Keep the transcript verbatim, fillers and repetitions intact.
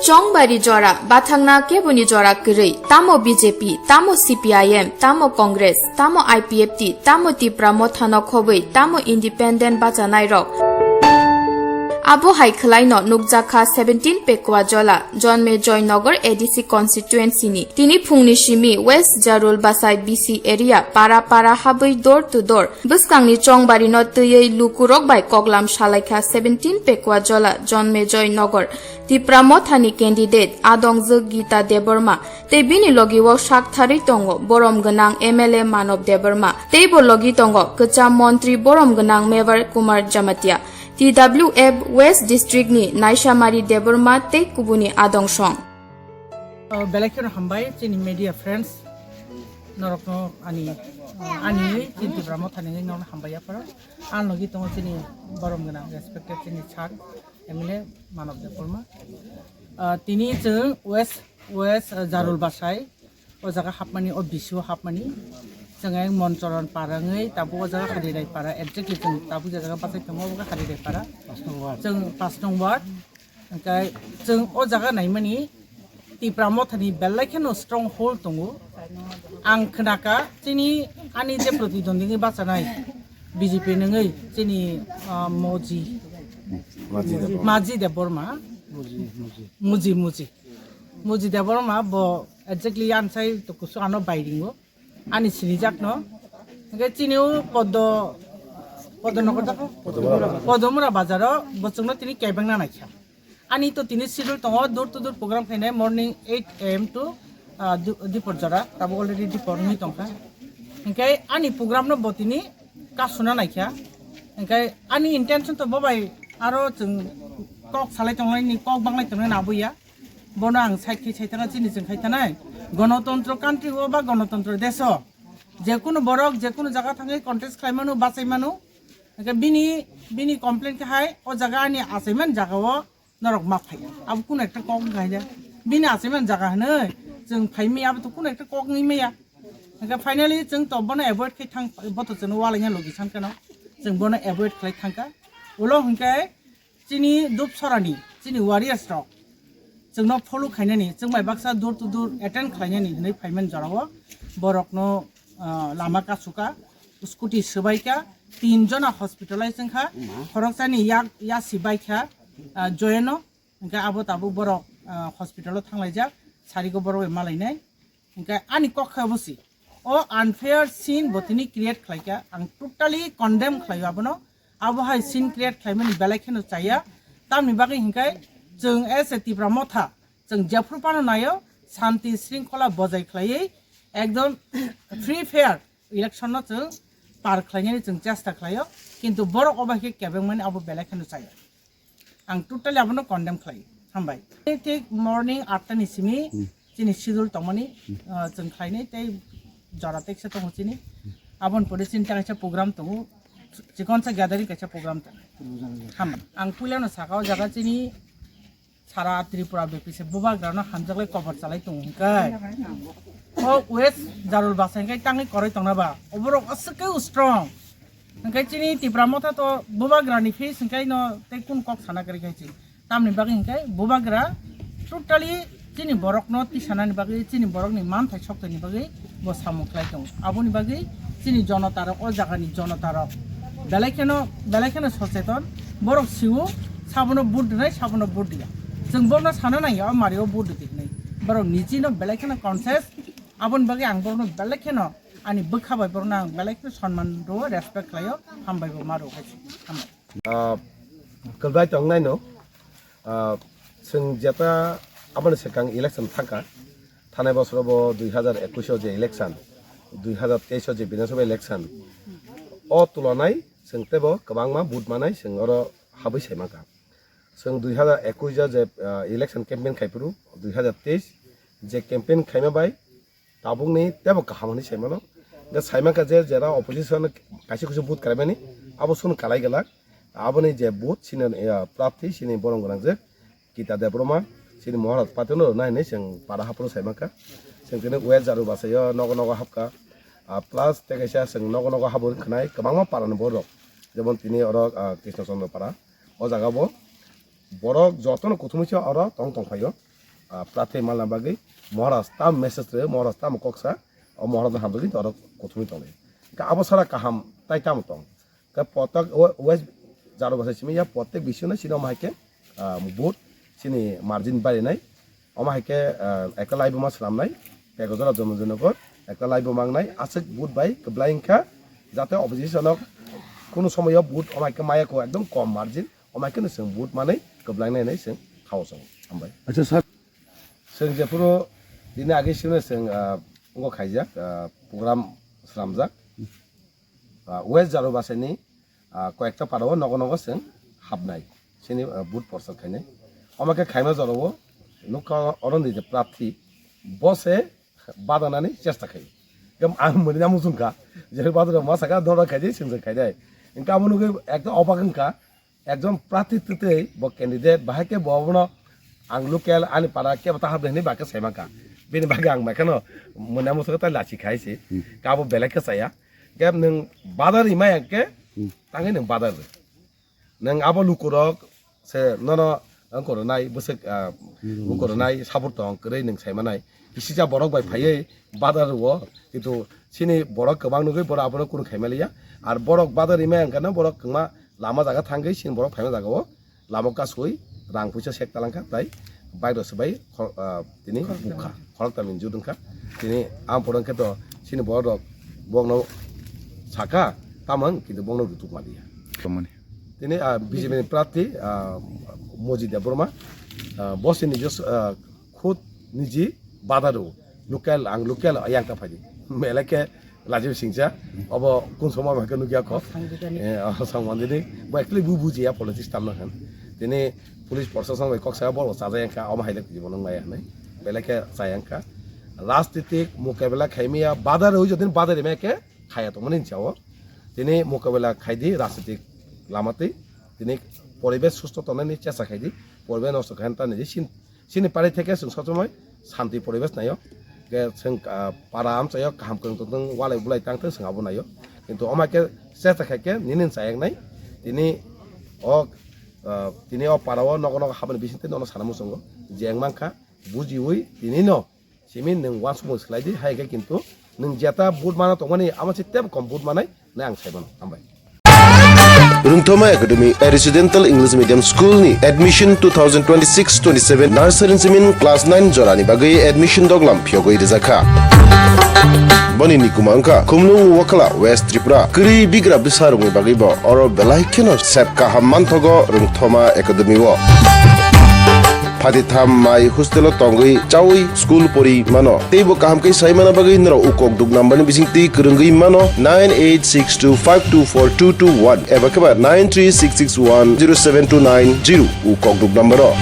Chongbari jora, bathangna keboni jora kwrwi, tamo B J P, tamo C P I M, tamo Congress, tamo I P F T, tamo Tipra Mothano khobwi, tamo independent bachanairok. Abo hai khwlaino nukjakha seventeen Pekwa Jola, Jonme Joynagar A D C constituency ni. Tini phungni simi West Jarul Basai B C area para para habwi door to door bwskangni chongbarino twiwi lukurok bai koklam salaikha seventeen Pekwa Jola, Jonme Joynagar. Tipra Mothani candidate adongjwk Gita Debbarma tei bini logi o sak tharwi tongo borom gwnang M L A Manob Debbarma, teibo logi tongo kwcham montri borom gwnang Mevar Kumar Jamatia, T W F West District ni Naisamari Debbarma tei kubuni adongsong. O, belai kheno hambai chini media friends, norokno ani, ani chini Tipra Mothani norokno hambai yapharo. Ang logi tongo chini borom gwnang respected chini sir M L A Manob Debbarma. Ah, tini chwng West, West, ah, Jarul Basai, o jaga hapmani, o B C o hapmani. Chwng ayang Monchoron para wngwi, tabuk o jaga Harirai para, exactly chwng tabuk je jaga bachai tongo, obo khe Harirai para. Pas nong ward. Chwng pas nong ward. Hwnkhe chwng o jaga naimani Tipra Mothani belai kheno strong hold tongo. Ang khnakha chini ani je pratidwndi wngwi bachanai B J P nungwi chini, ah, Moji, Maji Debbarma. Maji Debbarma. Moji, Moji. Moji, Moji. Moji Debbarma bo exactly ansai to kusu ano bairingo. Ani sinijakno. Hwnkhe chini o Poddo, Poddo Nagar dakho? Podomura. Podomura bazaro bo chwngno tini kebengna naikha. Ani to tini schedule tongo, door to door program khainai morning eight A M to, ah, du-, dipor jora, tabuk already dipor wngwi tongkha. Hwnkhe ani program no bo tini kasuna naikha. Hwnkhe ani intention to bo bai aro chwng kok salai tongnai ni, kok banglai tongnai na buya. Bono ang side khe sai thana chini chwng khai thanai. Gonotontro country o ba gonotontro desh o je kunu borok je kunu jaga thangwi contest khlai mano, bachai mano. Hwnkhe bini, bini complaint khe hai o jaga ani achaiman jaga o norok ma phaiya. Abo kunu ekta kok wngkha hai de. Bini achaiman jaga hinwi chwng phai maya, abo to kunu ekta kok wngwi maya. Hwnkhe finally chwng to bono avoid khai thang, bo to chwngno walaina logi sankhe no. Chwng bono avoid khlai thangkha. Ulo hwnkhe chini Dupsorani, chini warriors rok chwngno follow khainani, chwng bai baksa door to door attend khlainani hinwi phaiman jorao borokno, ah, lama kasuka, scooty swbaika, tin jona hospitalize wngkha, khoroksani yak yasi baikha, ah, joyeno, hwnkhe abo tabuk borok, ah, hospital o thanglaijak, sarigo borok bai malainai. Hwnkhe ani kok khe obo si, o unfair scene bo tini create khlaikha, ang totally condemn khlaio abono. Abo hai scene create khlaimani belai kheno chaya. Tamni bagwi hwnkhe chwng as a Tipra Motha, chwng jephru phano naio, shanti shringkhola bojai khlaiwi ekdom free fair election no chwng par khlainani chwng chesta khlaio, kintu borok obo hai khe kebengmani abo belai kheno chaya. Ang totally abono condemn khlai. Hambai. Thik morning atta ni simi chini schedule tongmani, ah, chwng khlainai tei jora teksa tongo chini. Aboni pore chini ta kaisa program tongo. Chikonsa gathering kaisa program tongo. Hambai. Ang puilano saka o jaga chini sara Tripura bepise bubagrano hamjaklai kobor chalai tongo hwnkhe. O West Jarul Basai hwnkhe tangwi koroi tongna ba. Oborok aswk khe strong. Hwnkhe chini Tipra Motha to bubagrani face hwnkhe no tei kun kok sana kwrwi khai chini. Tamni bagwi hwnkhe bubagra totally chini borokno tisanani bagwi, chini borokni manthai sokthani bagwi bo samung khlai tongo. Aboni bagwi chini jonotarok, o jagani jonotarok belai kheno, belai kheno socheton. Borok siwo, sabono vote rwnai, sabono vote rwya. Chwng borokno sana nangya, o mario vote rwdi hwnwi. Borok nijino belai kheno conscious. Aboni bagwi ang borokno belai kheno ani bwkha bai borokno ang belai kheno sonman rwo, respect khlaio, hambai bo ma rwo hai se. Hambai. Ah, kwbrai tongnaino, ah, chwng jeta aboni swkang election thangkha, thanai bosoro bo dui hazar ekush o je election, dui hazar teis o je Bidhan Sabha election, o tulanai chwng teibo kwbangma vote manai chwng oro habwi sai mankha. Chwng dui hazar ekush o je, ah, election campaign khai phuru, dui hazar teis je campaign khaima bai, tabukni teibo kaham hwnwi sai mano. Hwnkhe sai mankha je jera opposition kaisa kusu vote kalaimani, abo swn kalai glak. Aboni je vote chini, eh, prarthi chini borom gwnang je Gita Debbarma, chini Maharaj Party no rwnai hinwi chwng para haphuru sai mankha. Chwng tini West Jarul Basai o nogo nogo hapkha. Ah, plus tei kaisa chwng nogo nogo habo wng khnai kwbangma para ni borok. Jemon tini oro, ah, Krishna Chandra para. O jaga bo Borok jotono kuthumwi se oro tong tong phaio. Ah, prathi malna bagwi Maharaj tam message rw, Maharaj tam koksa, o Maharaj hamjagwi oro kuthumwi tonglai. Ka abo sara kaham tai tamo tong. Ka potok o West Jaro basa simi ya potek bisino sino ma haike, ah, vote sini margin bari nai. Omo haike, ah, ekla lai buma swnamnai, Pekojora Jonojoynagar, ekla lai buma wngnai, aswk vote bai kwblai wngkha, jate opposition o kunu somoyo vote omo haike maya ko ekdom kom margin, omo haike no chwng vote manwi kwblai nai hinwi chwng khao chwng. Hambai. Acha sir. Chwng jephuru dini age sino chwng, ah, wngkha khaijak, ah, program swnamjak. Ah, West Jaro basaini, ah, koyekta parao nogo nogo chwng habnai, sini, ah, vote porsa khainai. Omo khe khaima jorao nukha oro ni je prathi, bo se badanani chesta khai. Gam ang muni namu sungkha, je badana ma saka dora khaidi, singsa khaidai. Engka amo nugui ekta obak wngkha, ekjon prathi twtwi bo candidate, bahai khe bo abono ang local ani para kebo ta habde hinwi ba khe sai mankha. Bini bagwi ang mai kheno muni namu saka ta lachi khai si. Ka bo belai khe chaya. Khe nwng badar rwmai ang khe, hmm, tangwi nwng badar rw. Nwng abo lukurok se nono wngkor rwnai, bwswk, ah, hmm, wngkor rwnai, sabur tong kwrwi nwng saimanai. Kisisa borok bai phaiwi badar rwo, kintu sini borok kwbang nugwi borok abono kunu khaimaliya. Ar borok badar rwmai ang khe no borok kwma lama jaga thangwi sini borok phaima jaga o. Lama kasui rang puisa sek talangkha, tai bike rok swbai khor-, ah, tini bukha, khorokta min jut wngkha. Tini ang poro khe to sini borok rok bokno saka tamang, kintu bokno rutuk maliya. Tini, ah, B J P ni prarthi, ah, Moji Debbarma, ah, bo sini just, ah, khud niji badar o, local, ang local yang ta phaidi. Mele khe Rajiv Singcha, obo kun somo hai khe nukya kho. Sangdidani. Eh, oh, Sangmandini. Bo actually bu bujiya politics tamna khan. Tini police proshashan bai kok saya bol chaja yang kha, omo hai le tini bono maya nai. Bele khe chaya wngkha. Rajnitik mukabela khaimiya badar oi jodin badar ime khe khaya tongmani hinsa o. Tini mukabela khaidi rajnitik lamatwi. Tini poribesh susto tongnani chesta khaidi. Poribesh nosto khaina ta niji sin Chini pari theke chwng sob somoi shanti poribesh naio. Ke chwng, ah, para amchaio kaham kwrwng tongthwng, walai bulai tangthwng chwng abo naio. Kintu omo khe chesta khai khe nini chayaknai. Tini o, ah, tini o para o nogo nogo habani bisingtwi nono sana muchungo. Je wng mankha bujiwi tini no simi nwng uansukmung swkhlai di, hai khe kintu nwng jeta vote mana tongmani amo se tebo kom vote manai. Nai ang sai mano. Hambai. Rungthoma Academy, a residential English medium school ni admission two thousand twenty-six twenty-seven nursery simin class nine jorani bagwi admission doglam phiyogwi rijakha. Boni nikuma wngkha Khumlung Wakhala, West Tripura. Kwrwi bigra bwsa rokni bagwi bo oro belai kheno sep kaham manthogo Rungthoma Academy o. Phatitham mai hostel o tongwi chawi school pori mano. Teibo kaham khe sai mana bagwi norok ukok duk number ni bising twi kwrwngwi mano nine eight six two five two four two two one eba khe ba nine three six six one zero seven two nine zero ukok duk number o.